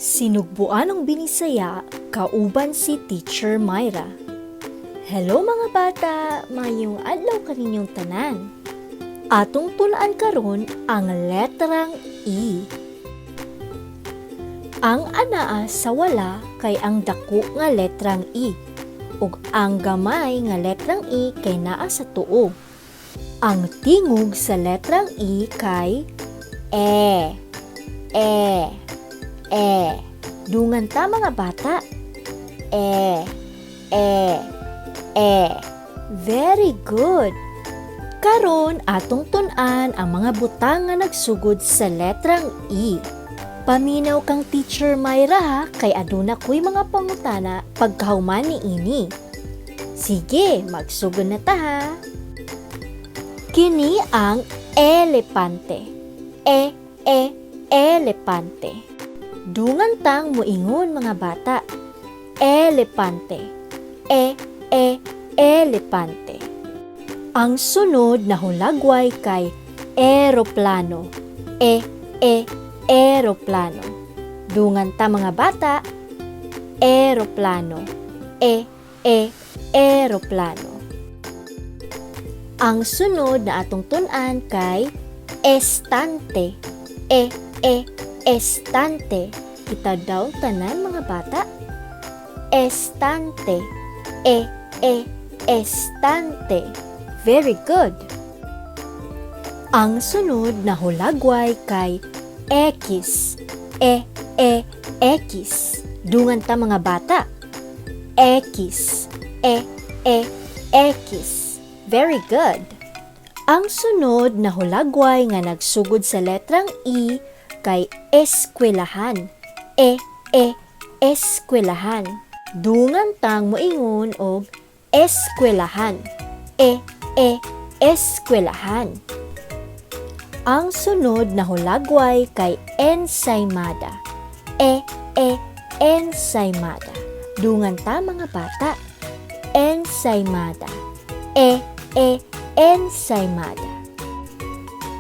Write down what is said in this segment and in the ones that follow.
Sinugbuanong Binisaya kauban si Teacher Myra. Hello, mga bata, maayong adlaw kaninyong tanan. Atong tun-an karon ang letrang E. Ang anaa sa wala kay ang dako nga letrang E ug ang gamay nga letrang E kay naa sa tuo. Ang tingog sa letrang E kay E, E, E. Dungan ta, mga bata. E, E, E. Very good. Karon, atong tun-an ang mga butang nga nagsugod sa letrang E. Paminaw kang Teacher Myra ha, kay aduna ko'y mga pangutana pagkahuman ni ini. Sige, magsugod na ta ha. Kini ang elepante. E, E, elepante. Dungan tang muingon, mga bata. Elepante. E, E, elepante. Ang sunod na hulagway kay eroplano. E, E, eroplano. Dungan ta, mga bata. Eroplano. E, E, eroplano. Ang sunod na atong tun-an kay estante. E, E, estante. Kita daw tanan, mga bata. Estante. E, E, estante. Very good. Ang sunod na hulagway kay X. E, E, X. Dungan ta, mga bata. X. E, E, X. Very good. Ang sunod na hulagway nga nagsugod sa letrang E kay eskwelahan. E, E, eskwelahan. Dungan tang moingon og eskwelahan. E, E, eskwelahan. Ang sunod na hulagway kay ensaymada. E, E, ensaymada. Dungan ta, mga bata. Ensaymada. E, E, ensaymada.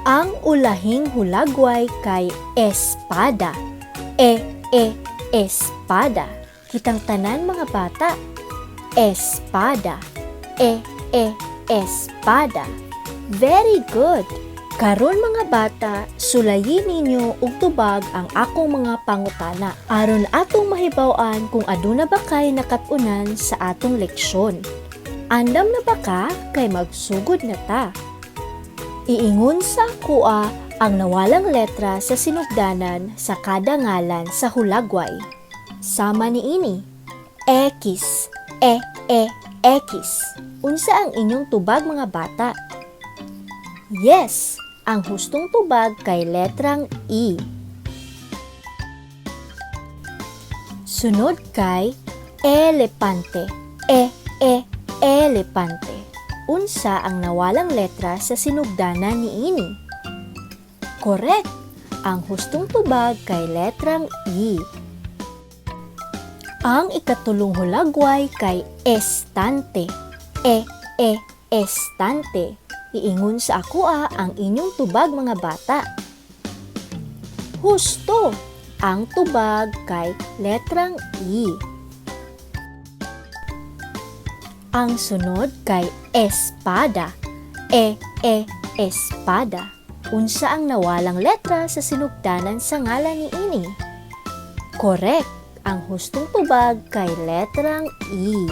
Ang ulahing hulagway kay espada. E, E, espada. Kitang tanan, mga bata. Espada. E, E, espada. Very good. Karon, mga bata, sulayin ninyo og tubag ang akong mga pangutana aron atong mahibaw-an kung aduna ba kay nakat-unan sa atong leksyon. Andam na ba ka kay magsugod na ta? Iingon sa akoa ang nawalang letra sa sinugdanan sa kada ngalan sa hulagway. Sama niini: X, E, E, X. Unsa ang inyong tubag, mga bata? Yes, ang hustong tubag kay letrang E. Sunod kay elepante. E, E, elepante. Unsa ang nawalang letra sa sinugdanan niini? Correct! Ang hustong tubag kay letrang E. Ang ikatulong hulagway kay estante. E, E, estante. Iingon sa akoa ang inyong tubag, mga bata. Husto! Ang tubag kay letrang E. Ang sunod kay espada. E, E, espada. Unsa ang nawalang letra sa sinugdanan sa ngalan niini? Correct! Ang hustong tubag kay letrang E.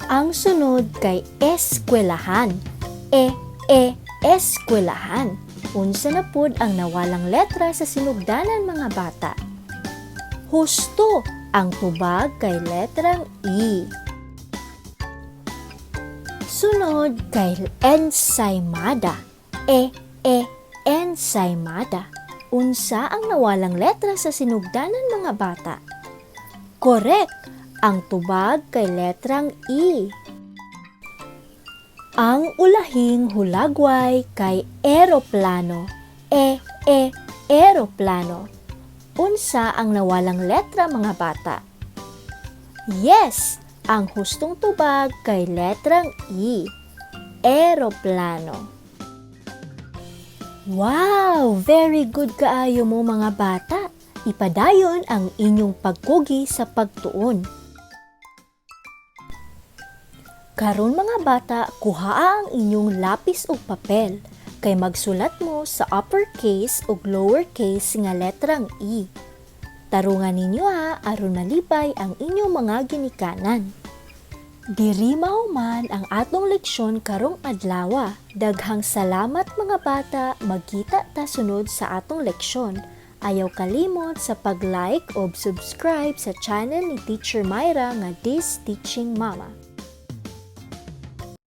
Ang sunod kay eskwelahan. E, E, eskwelahan. Unsa na pud ang nawalang letra sa sinugdanan, mga bata? Husto! Ang tubag kay letrang E. Sunod kay ensaymada. E, E, ensaymada. Unsa ang nawalang letra sa sinugdanan, mga bata? Correct! Ang tubag kay letrang E. Ang ulahing hulagway kay eroplano. E, E, eroplano. Unsa ang nawalang letra, mga bata? Yes, ang hustong tubag kay letrang E. Eroplano. Wow! Very good kaayo mo, mga bata. Ipadayon ang inyong pagkugi sa pagtuon. Karon, mga bata, kuhaa ang inyong lapis ug papel kay magsulat mo sa uppercase ug lowercase nga letrang E. Tarungan ninyo ha, aron malipay ang inyong mga ginikanan. Diri mahuman ang atong leksyon karong adlawa. Daghang salamat, mga bata, magkita ta sunod sa atong leksyon. Ayaw kalimot sa pag-like o subscribe sa channel ni Teacher Myra nga This Teaching Mama.